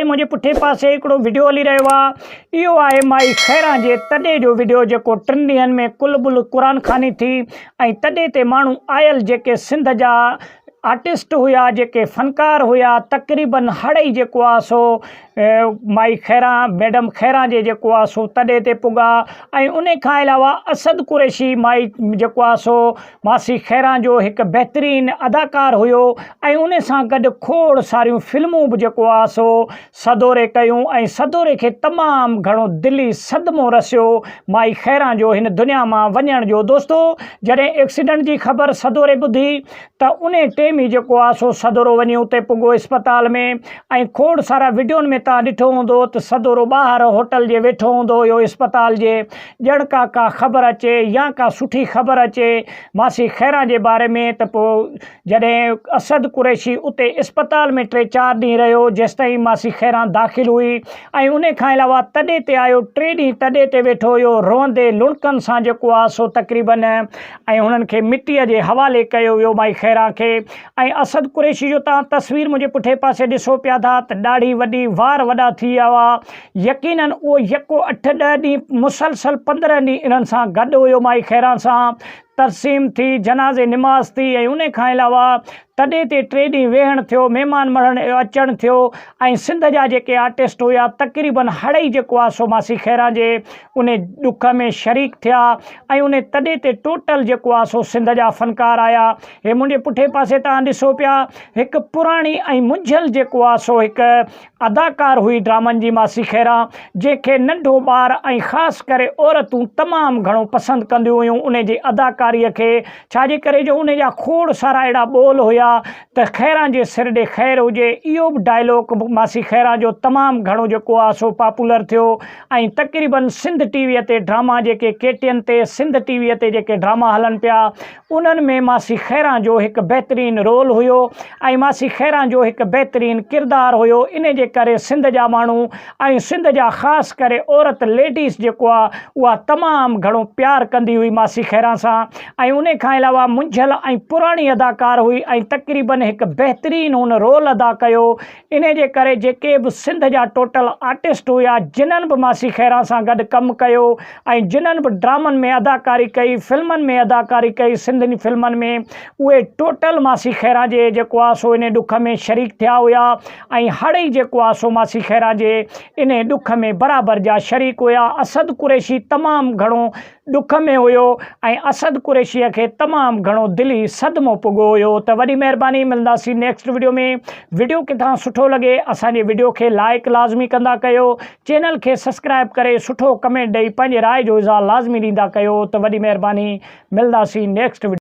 هي منهنجي پٺئين پاسي هڪڙو وڊيو هلي رهيو آ اهو آهي مائي خيران جي تڏي جو وڊيو جيڪو ٽن ڏينهن ۾ ڪل بل قرآن خواني ٿي ۽ تڏي تي ماڻهو آيل جيڪي سنڌ جا آرٽسٽ هيا جيڪي فنڪار هيا تقريبن هڙئي جيڪو آ سو مائي خيران ميڊم خيران جي جيڪو آ سو تڏي تي پڳا ۽ ان کان علاوه اسد قريشي مائي جيڪو آ سو ماسي خيران جو هڪ بهترين اداڪار هيو ۽ ان سان گڏ کوڙ ساريون فلمون به جيڪو آ سو سدوري ڪيون ۽ سدوري کي تمام گهڻو دلي صدمو رسيو مائي خيران جو هن دنيا مان وڃڻ جو دوستو جڏهن ايڪسيڊنٽ جي خبر سدوري ٻڌي ته انهي ٽيم ئي جيڪو آ سو سدورو وڃي اتي پڳو اسپتال ۾ ۽ کوڙ سارا وڊيون ۾ توهان ڏٺو هوندو ته سدورو ٻاهر هوٽل جي ويٺو هوندو هيو اسپتال جي ڄڻ ڪا ڪا خبر اچي يا ڪا سٺي خبر اچي ماسي خيران جي باري ۾ ته پوء جڏهن اسد قريشي اتي اسپتال ۾ ٽي چار ڏينهن رهيو جيستائين ماسي خيران داخل هئي ۽ انهي کان علاوه تڏي تي آيو ٽي ڏينهن تڏي تي ويٺو هيو روئندي لڙڪن سان جيڪو آ سو تقريبن ۽ هنن کي مٽيء جي حوالي ڪيو ويو مائي خيران کي ۽ اسد قريشي جو توهان تصوير منهنجي پٺئين پاسي ڏسو پيا ٿا ته ڏاڙهي وڏي وار وڏا ٿي ويا هئا يقينن اهو يڪو اٺ ڏهه ڏينهن مسلسل 15 ڏينهن انهن سان گڏ هيو مائي خيران سان ترسيم ٿي جنازي نماز ٿي ۽ انهي کان علاوه تڏي تي ٽي ڏينهن ويهڻ ٿيو، مهمان مڙهڻ اچڻ ٿيو ۽ سنڌ جا جيڪي آرٽسٽ هيا تقريبن هڙئي جيڪو آ سو ماسي خيران جي انهي ڏک ۾ شريڪ ٿيا ۽ انهي تڏي تي ٽوٽل جيڪو آ سو سنڌ جا فنڪار آيا. هي منهنجي پٺئين پاسي توهان ڏسو پيا هڪ پراڻي ۽ منجهيل جيڪو آ سو هڪ اداڪار هئي ڊرامن جي ماسي خيران جنهن کي ننڍو ٻار ۽ خاص ڪري عورتون تمام گهڻو پسند ڪنديون هيون انهي جي اداڪاريء کي ڇا جي ڪري جو انهي جا کوڙ سارا اهڙا ٻول هيا ته خيران جي سر ڏي خير هجي اهو به ڊائلوڪ ماسي خيران جو تمام گهڻو جيڪو آ سو پاپولر ٿيو ۽ تقريبن سنڌ ٽي ويء تي ڊراما جيڪي ڪي ٽي اين تي سنڌ ٽي ويء تي جيڪي ڊراما هلن پيا انهن ۾ ماسي خيران جو هڪ بهترين رول هيو ۽ ماسي خيران جو هڪ بهترين ڪردار هيو انهي جي ڪري سنڌ جا ماڻهو ۽ سنڌ جا خاص ڪري عورت ليڊيز جيڪو آ اها تمام گهڻو پيار ڪندي هئي ماسي خيران سان ۽ انهي کان علاوه منجهيل ۽ پراڻي اداڪار هئي ۽ تقريبن هڪ بهترين هن رول ادا ڪيو انهي جي ڪري جيڪي به سنڌ جا ٽوٽل آرٽسٽ هيا جنھن به ماسي خيران سان گڏ ڪم ڪيو ۽ جنھن به ڊرامن ۾ اداڪاري ڪئي فلمن ۾ اداڪاري ڪئي سنڌين فلمن ۾ اهي ٽوٽل ماسي خيران جي جيڪو آ سو انهي ڏک ۾ شريڪ ٿيا هيا ۽ هڙئي جيڪو آ سو ماسي خيران جي انهي ڏک ۾ برابر جا شريڪ هيا اسد قريشي تمام گهڻو ڏک ۾ هيو ۽ اسد قريشيء کي تمام گهڻو دلي صدمو پڳو هيو ته وڏي مهرباني ملنداسين نيڪسٽ وڊيو ۾ وڊيو ڪٿان سٺو لڳي اسان جي وڊيو کي لائيڪ لازمي ڪندا ڪيو چينل کي سسڪرائب ڪري سٺو ڪمينٽ ڏئي پنهنجي راء جو اظهار لازمي ڏيندا ڪيو ته وڏي مهرباني ملنداسين نيڪسٽ وڊيو.